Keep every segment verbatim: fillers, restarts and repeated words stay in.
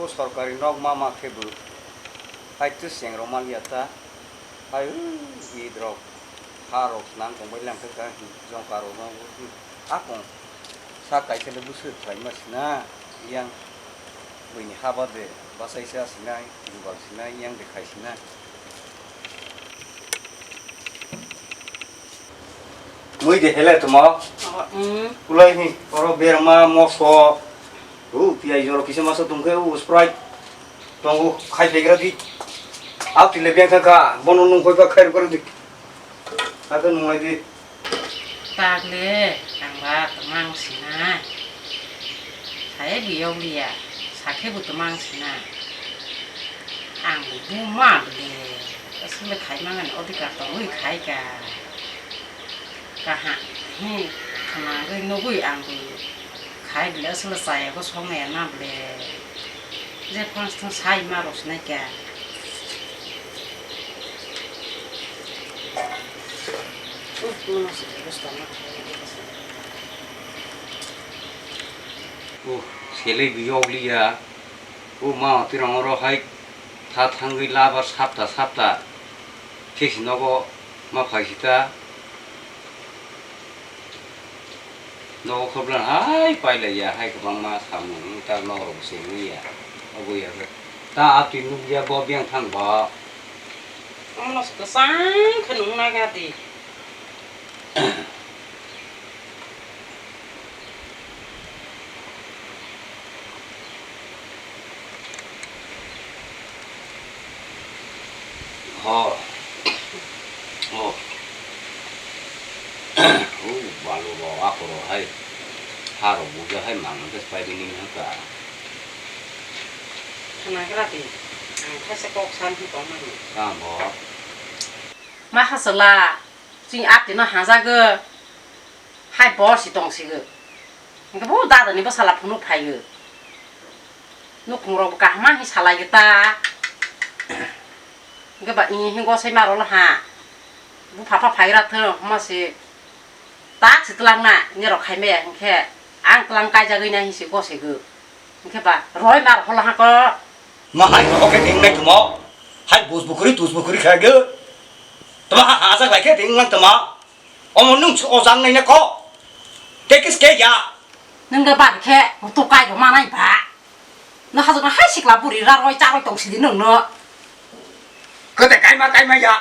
O sorkari nok ma ma khe bo hai twi cheng rok man ya ta. Hai ui id rok ha rok nang tong bai lang khe ka jongka rok no akong sa kaisa le bwswk khlai ma sina yang buini ha ba de bachai cha sinai tingbal sinai yang de khai sinai. Mui de hele tuma. Mm. Kulai ni oro berma moso. U piyaj joro kisa masa tungke u Sprite. Tongo khai pegra di. Au tile biang ka bono nung koi ka khai kore di. Aka nung lai di. Takle ang ba tongmang sina. Saye biyong liya. Sakhe bu tongmang sina. Ang bu ma bile. Asle khai mangan odikar tongwi khai ka. Kaha, hi, khna gwi nugwi ang gwi khai bile aswk chaya bo song ya na bile. Je phang thang sai ma rw sinai kya. Uh, sele bi yog liya. O ma, tirang oro hai tha thangwi labar sapta sapta khe si nogo ma phai si ta. Nogo khoblan hai pailaiya, hai kwbangma samung wng ta, nogo rok se wngya. Obo ya khe ta atwi nukya bo biyang thang bo. Omono se kwchang khe nung naga di. Ho. O. O, balu rok, ako rok hai. Ha rok buja hai mang khe pai bini hwnka. Khna gra di. Ang khaisa kok san hi tong mani. Tamo. Ma ha sala. Chini atwi no hajagwi hai bor si tong sigwi. Hwnkhe bo dada ni bwsala phunuk phaiwi. Nukhung rok bo kaham ma hi salai gwi ta. Hwnkhe ba i hi gosai ma rw la ha. Bupha pha phai ra thung hwnma se tak se twlang na nini rok khai maya hwnkhe ang twlang kaijagwi na hi se gosai gwi. Hwnkhe ba roi ma rw hol ha ko. Ma hai rw khe ding nai tumo. Hai bus bukuri tus bukuri khai gwi. Tama ha ha jak lai khe ding lang tama. Omo nwng se ojang nai na ko. Tekis ke ya. Nwng da ba khe to kai rw ma nai ba. No ha jak hai sikla buri ra roi cha roi tong sidi nwng no. Kete kaima kaima ya.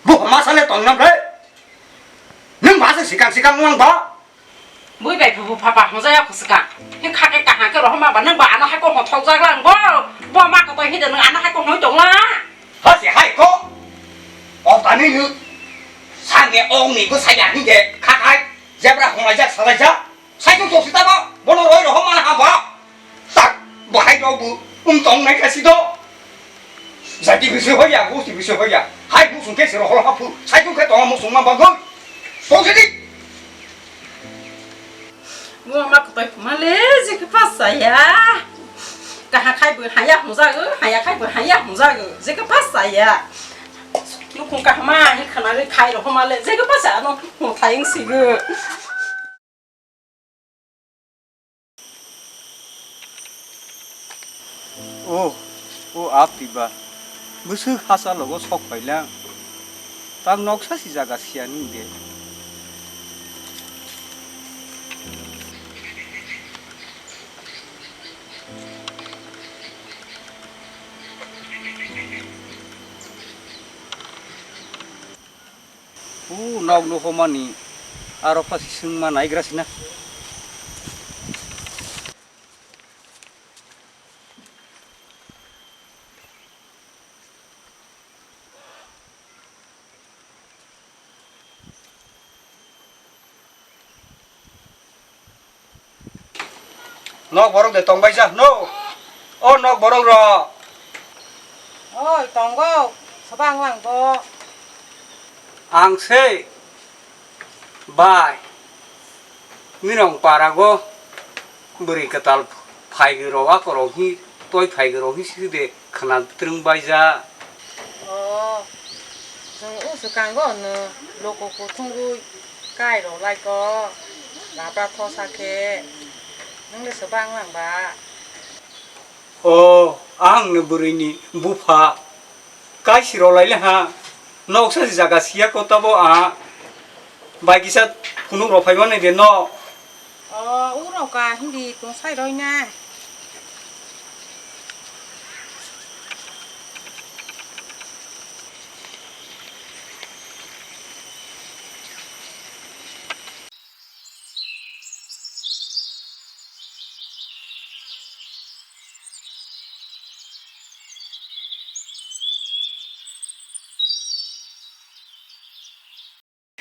Bo ma sale tong nam re. Nwng ba se sikang sikang lang ba. Bui bai phu phu pha pha hwnjaya kho swkang. Hing kha khe kaham khe rohor ma ba nwng ba ano hai kok hwn thok jak lang bo. Bo ma kotoi hide nwng ano hai kok hwn tong la. Ha se hai kok. O tani nwng. Sangye ong ni bo saya hinde kha khai. Jebra hwnlai jak salai jak. Sai kok tok si ta ba. Bono roi rohor ma ha ba. Tak bahai rok bo wng tong nai kha si do. Jati bisi hoya, gusti bisi hoya. Hai musung khe se rohor ha phu. Sai kok khe tong musung ma bagwi. Tong se di. Bo ma kotoi phuma le je khe phas saya. Kaha khai bo haya hwnjago, haya khai bo haya hwnjago. Je khe phas saya. Nukhung kaham ma hi khana le khai rohor ma le je khe phas ano muthai wng sigo. O, o apti ba. Bwswk hachalogo sok pailang. Tang noksa si jaga siya ni de. O nok nukhomani aro pha si swngma naigra sina. Nok borok de tongbaijak no? O nok borok rok. Oi, tongo. Soba ang lang bo. Ang se bai Mirong parago bwrwi kwtal phaigwi rok, akorok hi toi phaigwi rok hi side khna twrwng baija. O, chwng o swkango no loko kuthungwi kai rok lai ko, lapra thosa khe, nwng le swbang lang ba. O, ang no bwrwi ni bupha. Kaisi rw lai le ha. Nok sa jaga siya ko tabo a. Bai kisa phunuk rw phai mani de no. O, u rw ka hindi tong sai rw na.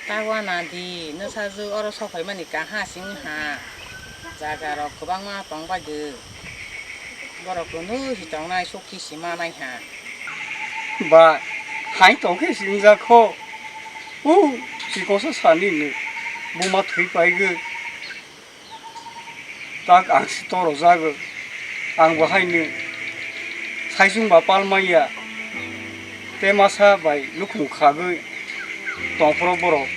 Ta wana di, nwsajwk oro sokphaimani kaha sing ha. Jaga rok kwbangma tong bai de. Borok kunu si tongnai, sukhi si manai ha. Ba, hai tong khe singjak kho. U, chikosa sani ni buma thwi paigwi. Tak ang si toro jago. Ang bo hai ni saichung ba pal manya. Te masa bai nukhung khagwi tong phro borok.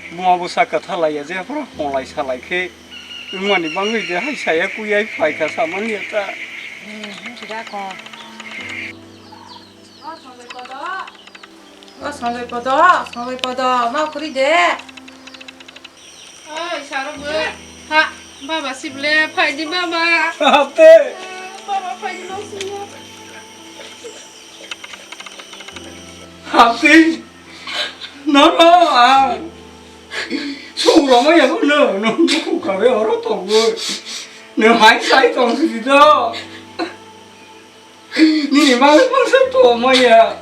Buma bwsa kwtha laiya, je phro hwnlai salai khe. Wngmani bangwi de hai saya kuyai phaikha samani ya ta. Hmm, sida ko. O Songjoi Podo. O Songjoi Podo, Songjoi Podo, ma khuri de. Oi, saro bo. Ha, baba sible, phaidi baba. Hapte. Baba phaidi no siya. Hapte. No, no, ah. Sung roma ya ko no, no, no, ku kare oro to bo. No, hai sai tong si do. Nini bagwi mangsa tongmaya.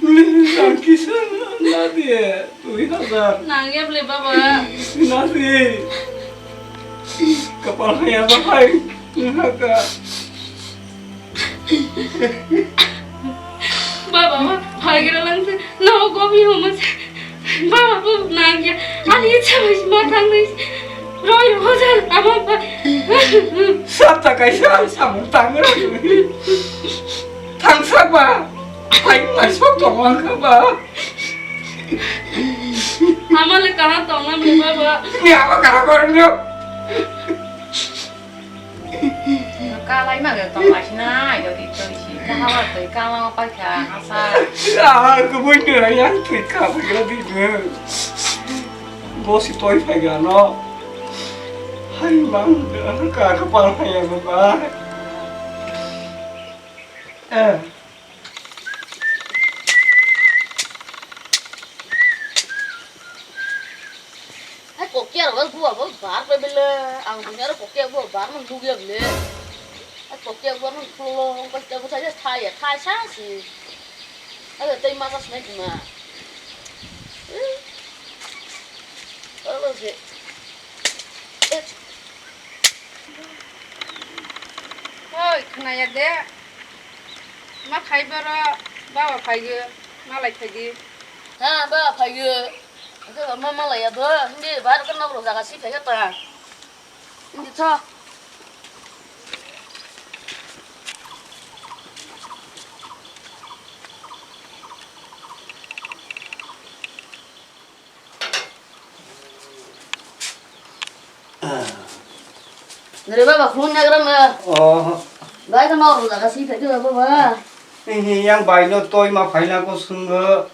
Nini rang kisa na di, dui hazar. Nang ya ble baba. Na di. Kapal haya bahai. Naka. Baba ma phagira langse. No gobi homo. Baba bo nang ya. Ani ichha bai ma thang nai. Roi hojar ama ba. Sab ta kaisa samung tang roi. Thang sak ba. Hai mai sok tong ang kha ba. Ama le kaha tong na me baba. Ni ama kaha kor ni. Kalai ma ge tong lai sina, yo di tong si, ka hawa twi kala ma pai kha, hasa. Ah, ko boi ni yang twi ka boi yo di ne. Bo si toi phai ga no. Hai mang ka ka pal phai ya ba. Eh. Hai kokya rok bua bo bar pe bele, ang punya rok kokya bua bar no lugya bele. Hai kokya bua no pulong kokya bua thai thai thai sa si. Hai tei ma sa snai ma. Alo se. Oi, khwnaya de. Ma khai boro, baba phaigo, malai phaidi. Ha, baba phaigo. Ito ma malai ya do, hindi bar kan nok jaga si phaiga ta. Hindi tho. Nere baba, khulum nyagram na. Oh. Bai ka nor jaga si thadi baba. Ini yang bai no toi ma phaina ko sungo.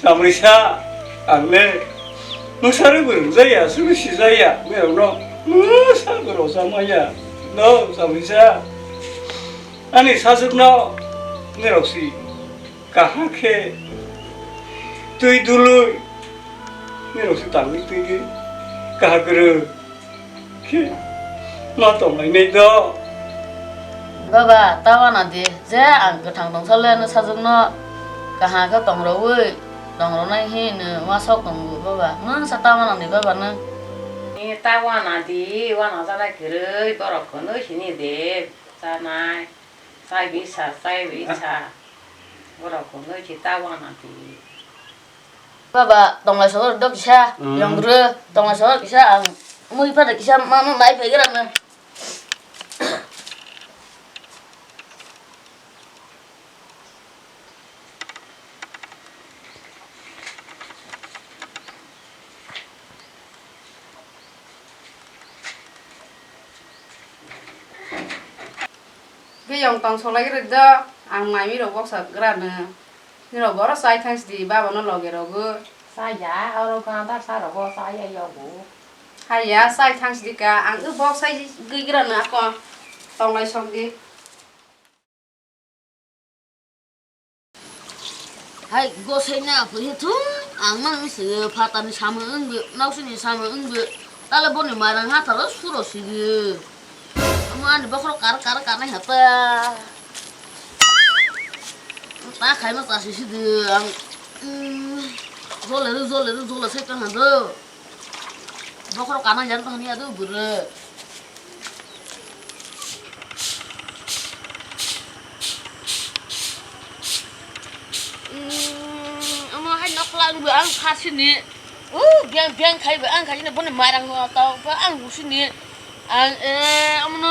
Samrisa, ang le. Nusari burung jaya, suru si jaya. Merong no. Nusa goro samaya. No, samrisa. Ani sasuk no. Merong si. Kaha khe twi dului nirok se tangwi twi di kaha kwrwi khe ma tonglainai do. Baba, ta wana di, je ang kwthang tongsa le nwsajwkno kaham khe tongrogwi tongronai hinwi uansuk tongo baba. Nwng sa ta wana di baba nwng. Ni ta wana di, wana janai kwrwi borok hwnwi sini di chanai. Chai bisa, chai bisa. Borok hwnwi si ta wana di. Baba, tonglai sohor do kisa, mm, yongro, tonglai sohor kisa, ang mui pada kisa, mama mai pegera na. Yong tong solai rwk do, ang mai mi rok boksa gra no. Nirok boro chai thang sidi, baba no loge rogo. Chaya, oro ganda sa rogo, chaya yogo. Haiya, chai thang sidi ka, ang o bok sai gwi gra no ako. Tonglai sok di. Hai, gosai na phi thung, ang mang se phatani samung wng bi, nausini samung wng bi, tale boni mairang ha tharo suro sigi. Amo ani bokhorok kar kar kar nai hata. Ta khai ma ta si si de ang, mm, jole ru, jole ru, jole sai ta hando. Bokhorok kana jan ta hania do bure. Mm, amo hai nokla ang bo ang phasini. U, beng, beng khai bo ang khai ni boni mairang no ta ba ang husini. Ang, eh, amono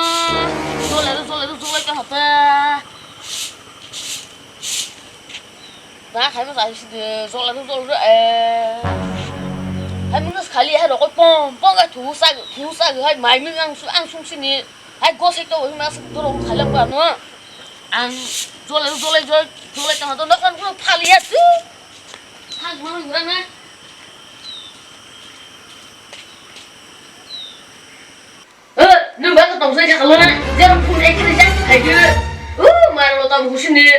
jole ru, jole ru, jole ta hata. Na khai ma sai si de, jole ru, jole ru, eh. Hai munu khali hai rokoi pom, pom ga thu sa, thu sa hai mai mi ang su, ang sung sini. Hai gosek to ma sa dorong khalang ba no. Ang jole ru, jole, jole, jole ta hata noklan ko phali ya su. Thang ma yura na. Eh, nwng ba tong sai sakalo na, jero phun ekre jak khai de. U, mar lo tam husini.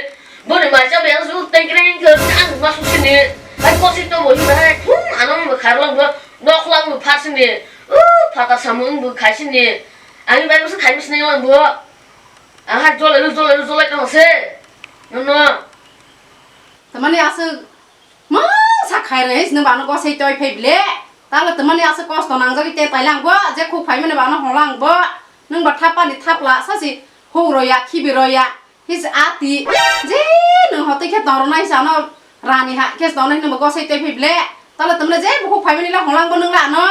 Boni mar cha be su tengkre ke ang ma husini. Hai kosi to bo hi ba hai phun ano mo kharlang bo, noklang bo phasini. U, phata samung bo khaisini. Ani bai bo khai misini lang bo. Aha jole ru, jole ru, jole to se. No, no. Tamani aswk mungsa khairwi se nwng bano gosai toi phai bile. Talo twmani aswk kosto nangjagwi te paila ang bo, je khuk phaimani bano hola ang bo. Nwng ba thapani thapla sasi huk roya, khibi roya, his ati. Je nwng hotoi khe tong rwnai se ano rani ha khe tong nai nwng bo gosai toi phai bile. Talo twmani je bukhuk phaimani le hola ang bo nwng la ano.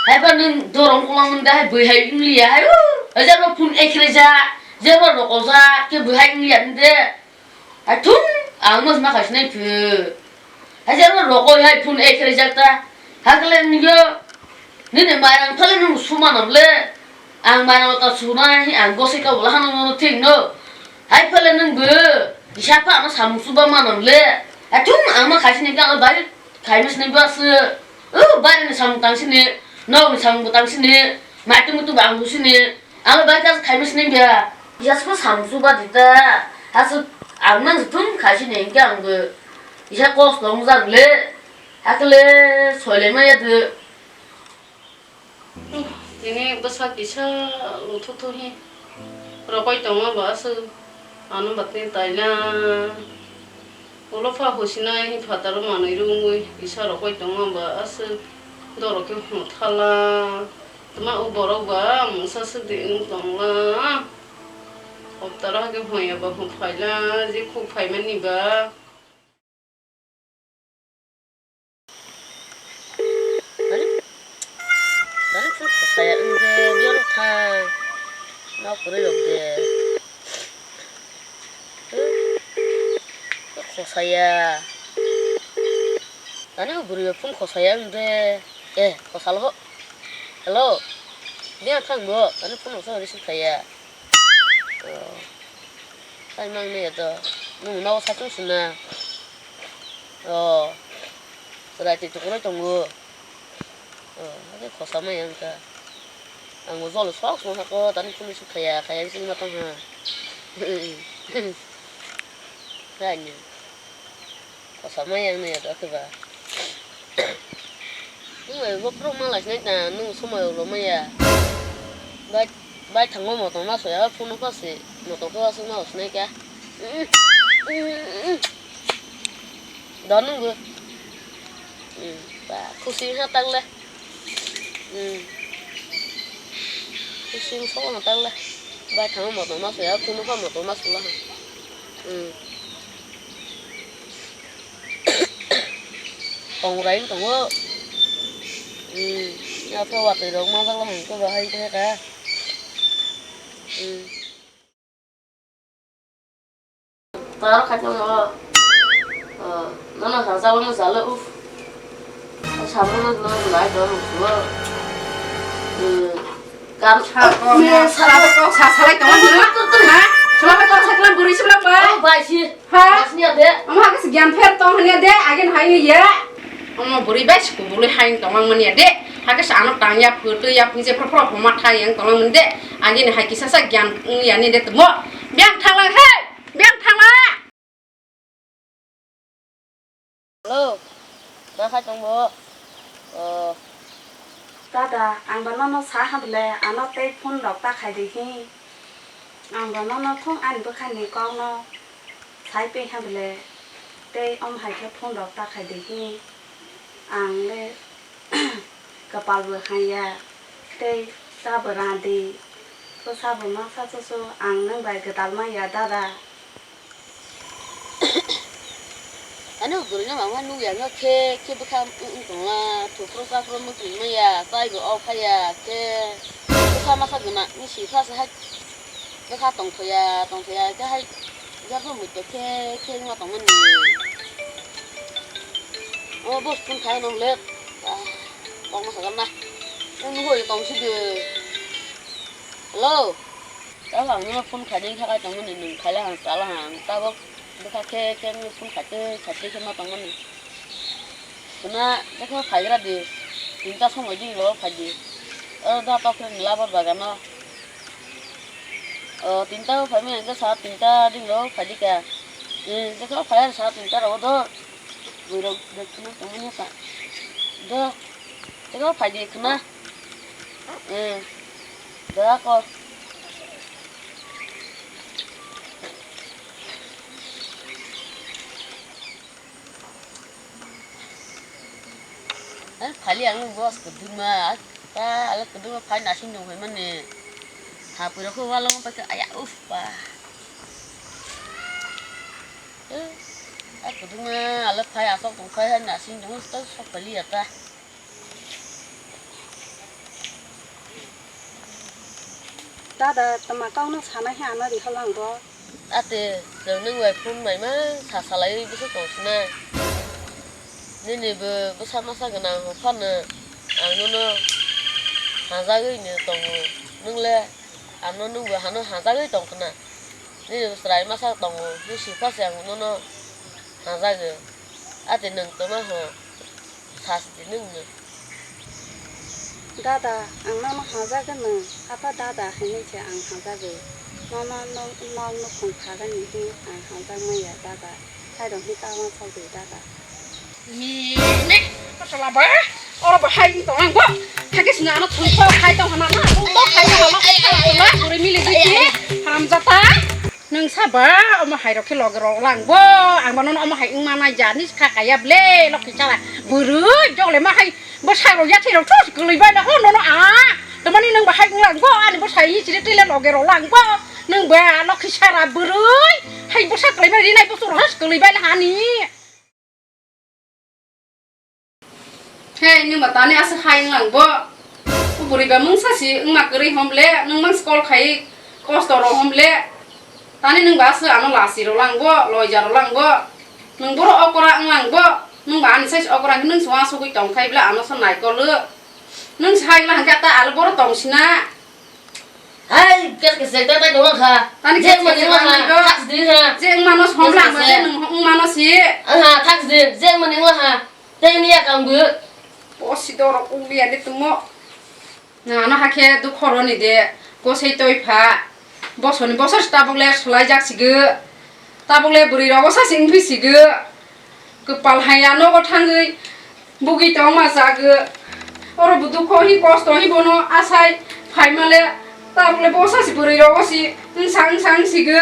Hai ba nwng dorong kolang munda hai bwihai wng liya hai. Hai jabo phun ekre ja, jabo roko ja, khe bwihai wng liya nde. Athum, ang mas ma khasinai phu. Hajar ma rokoi hai phun ek rejak ta. Hakle nigyo. Nini mairang phale nung suma nam le. Ang mairang ta suna hi ang gosai ka bola hanu no thik no. Hai phale nung bu. Isa pa ano samung suba manam le. Athum, ang ma khasinai ka bai. Khai mas ni bas. U, bai ni samung tang sini. No ni samung tang sini. Maitu mutu bang bu sini. Ang bai kha khaima sinai bia. Isa sima samsu ba dita. Hasu ang nang thum khai sini hingke ang bo. Isa kos tong jak le. Hakle soile ma ya de. Tini bwsa kisa luthu thu hi. Rokoi tongma ba asu. Ano batni taila. Ulo pha husinai hi phataro manwi rungwi kisa rokoi tongma ba asu. Doro khe hum thala. Tma o borok ba mungsa swk de wng tongla. Hoptaro hake hwnya ba hum phaila, je khuk phaimani ba. Ani, ani phone khosaya wng de, biyano thang. Ma kwrwi rok de. Khosaya. Ani o bwrwi phone khosaya wng de. Eh, khosalo ho. Hello. Biyang thang bo. Ani phone rok receive khaya. Oh. Sai mang ne to. Nung no sa chung suna. Oh. Rai ti tukuro tongo. Oh, ake khosa ma yang ka. Ang bo jolo sok song sako tani phone receive khaya, khaya sing ma tong ha. Kanya. Kosa maya wngya da khe ba. Nwng bai bokhorok ma lai sinai ta, nwng somoi rw maya. Bai, bai thangma motom ma soya, phone no pha se, motom khe aswk ma sinai kha. Da nwng bo. Ba, khusi ha tak le. Hmm. Sing song na tak le. Bai thang motom ma soya, phone pha motom ma sula ha. Hmm. Tong rai tongo. Hmm. Ya pha watwi rok ma bala hang ko bahai khe ka. Hmm. Taro khaikhe mo, oh, nono hajalo mo jalo, uf. Sabro no no lai do mo. Eh, kam sa ko mo, sa ko sa sa lai tongo mo. Ha? Omo hai kok saklam bwrwi siblak bai. Oh, bai si. Ha? Bai si ya de. Omo hai khe gyan pher tong hanya de, agin hai ya. Omo bwrwi bai si kubului hai tong mang manya de. Hai khe ano tang ya phu tu ya phu je pro pro ma thai yang tong mang de. Agin hai kisa sa gyan ya ni de tmo. Biang thanglang he. Biang thanglang. Hello, da khai tong bo? Oh. Dada, ang ba nono sa ha bele, ano tei phone rok ta khai di hi. Ang ba nono thung ani bwkha ni kok no sai pe ha bele, tei om hai khe phone rok ta khai di hi. Ang le kapal bo hai ya, tei ta bo ra di, bwsa bo ma sa chuchu, ang nwng bai gwdal ma ya dada. Ano bwrwino mangma nukya no khe khe bwkha wng tongla, thuphru chaphru mwtwi manya, taibo o phaiya khe bwkha masa gwnang wng si pha se hai bwkha tongthokya tongthokya khe hai jarbo muitu khe khe wngma tongmani. O bo phone khai no hwle, ah, kok masa gana. Nwng nuhoi tong sidi. Hello. Tamo ang nono phone khaidi khe khai tongmani, nwng khaila hang chala hang tabok bwkha khe khe nini phone khaitwi khaitwi khe ma tongmani. Khwna jekhe phaigra di, tinta somoi dini rok phaidi. O da tok khe ni labar bagano. O tinta o phaimani hwnkhe sa tinta dini rok phaidi kha. Jekhe phai sa tinta rok do. Buirok de khwna tongmani ta. Do. Jekhe phaidi khwna. Eh, da ko. Eh, phali ang boss kwdwma, ta ala kwdwma phai nasing nung hai mani. Ha pura ko walo pa ka aya uf pa. Eh, a kwdwma ala phai asok tong phai hai nasing nung ta sok phali ya ta. Dada, tama kok no sana he ano ri holang bo. Ate, chwng nwng bai phone bai ma sa salai bwswk tong sinai. Nini bo bwsa masa gwnang phano ang nono hajagwi no tongo. Nwng le ano nwng bo hano hajagwi tong khna. Nini bo chwrai masa tongo, bisi pha se ang nono hajago. Ate nwng tongma ho. Sasti nwng no. Dada, ang nono hajagano, apa dada hinwi se ang hajago. Nono nok, nok nukhung phagani hi ang hajak maya dada. Hairok hi ta uansuk di dada. Ni, ni, masala ba? Oro ba hai tong ang bo. Khakis na ano thung to khai tong hana na, thung to khai tong hana, khai tong hana, buri mili di ki, haram jata. Nwng saba omo hai rok khe loge rok lang bo, ang mano omo hai wng mana jani kha kaya ble, lokhi sara bwrwi jole ma hai bo sai rok yathai rok thus kwlwi bai na ho nono a, tamani nwng bo hai wng lang bo, ani bo sai chiri twi le loge rok lang bo, nwng ba lokhi sara bwrwi hai bo sa kwlwi bai rinai bo chwrok has kwlwi bai na hani. He, nwng ba tani aswk hai wng lang bo? O bwrwi ba mungsa si wngma kwrwi hom le, nwng mang call khai kosto rw hom le. Tani nwng ba aswk ano lasi rw lang bo, loija rw lang bo. Nwng boro okora wng lang bo. Nwng ba ani size okora hwnkhe nwng se uansugwi tong khai bla ano se naikol rw. Nwng se hai wng lang hwnkhe ta alo boro tong sina. Hai, kes kes jek tak tak dong kha. Tani je kes mani kes wng kha, wng kha. Thak sidi ha. Je wng mano som lang, kes je kes. Nwng wng mano si. Aha, thak sidi, je mani wng kha. Tei ni ya kang bu. O si dorok uli ani tumo. Na, ano hakhe dukho roni de, kosei toi pha. Bosoni bosor tabuk le swlai jak sigo. Tabuk le bwrwi rogo sa sing phi sigo. Kwpal haya nogo thangwi bugwi tongma jago. Oro bo dukho hi kosto hi bono asai phaima le tabuk le bosa si bwrwi rogo si wngsa wngsa wngsigo.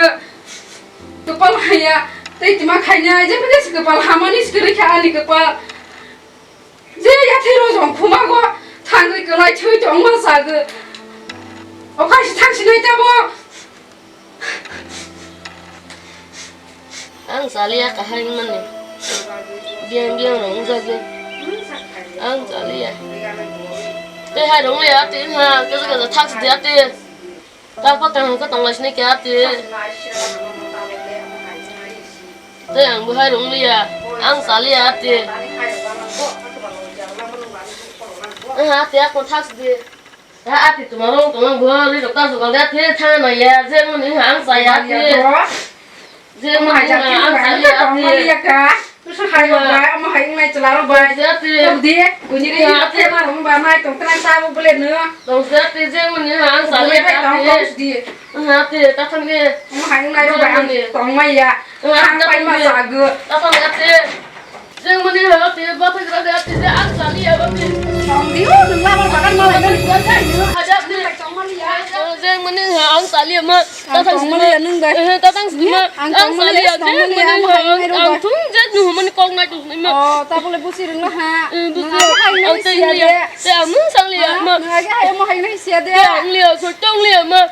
Kwpal haya tei tima khaina jephe si kwpal hamani si kwrwi kha ani kwpal. Je yathai rojong khumago thangwi kwlai thwi tongma jago. Okhai si thang sinai tabo. Ang chaliya kahai mani. Biang biang rong jago. Ang chaliya. Tei hai rong le ati ha kaja kaja thak si ati. Tang pa tang ka tong lai sini kya ati. Tei ang bo hai rong liya. Ang chaliya ati. Ang ati ako thak si. Ha, ati tuma rong tuma bo ri rok ta sugal ya, te thang na ya, je mani ha ang sa ya, te. Je mani ha ang sa ya, te. Tong mani ya ka. Nusu hai rok bai, omo hai wngnai chwla rok bai. Tong di, buini ri ate ma rong ba mai tong tang sa bo bole no. Tong sa te, je mani ha ang sa ya, te. Ha, te, ta thang de. Omo hai wngnai rok bai ang tong mai ya. Ang pai ma sa go. Ta thang de, te. Jeng mani ha te, bathai gra de te, ang sali ya, bathai. Tong di, o, nwng labar bagan malai nani buat jai, nwng. Hajar te. Tong mani ya. Jeng mani ha, ang sali ya, ma. Ang tong mani ya, nwng bai. Eh, ta tang sima. Ang sali ya, jeng mani ha, ang thung je, nwng mani kok nai tus ni ma. Oh, ta bole busi rwng la ha. Eh, busi. Nwng agi hai nai sia de. Te ang nwng sali ya, ma. Nwng agi hai mo hai nai sia de. Te ang liya, so tong liya, ma.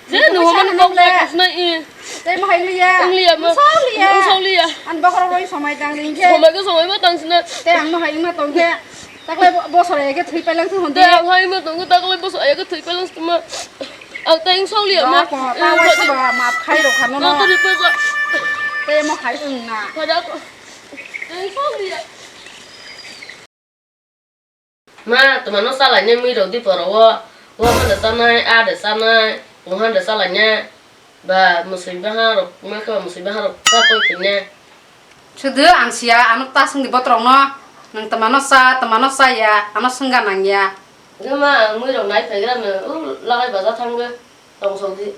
Je, nwng mani kok nai tus nai, eh. Tei mo hai liya. Wng liya ma. Wng sok liya. Wng sok liya. An bokhorok roi somai tang ring khe. Somai khe somai ma tang sina. Tei ang mo hai wngma tong khe. Taklai bo-, bosor eke thwi pailang thung hwn di. Tei ang hai ma tong khe taklai bosor eke thwi pailang sima. Ang tei wng sok liya ma. Ba ko, ta wai saba map khai rok khano no. Tei mo hai wng na. Pada ko. Tei wng sok liya. Ma, twmano chalainai mui rok di poro o. O handa chanai, a de chanai, o handa chalainai. Ba, mwswi baha rok, ma khe ba mwswi baha rok cha tong khainai. Sudu ang sia, ano ta swngdi botrok no. Nwng twmano cha, twmano cha ya, ano swngga nang ya. Hwnkhe ma, ang mui rok nai phaigra no, o lagai baja thangwi tong sok di.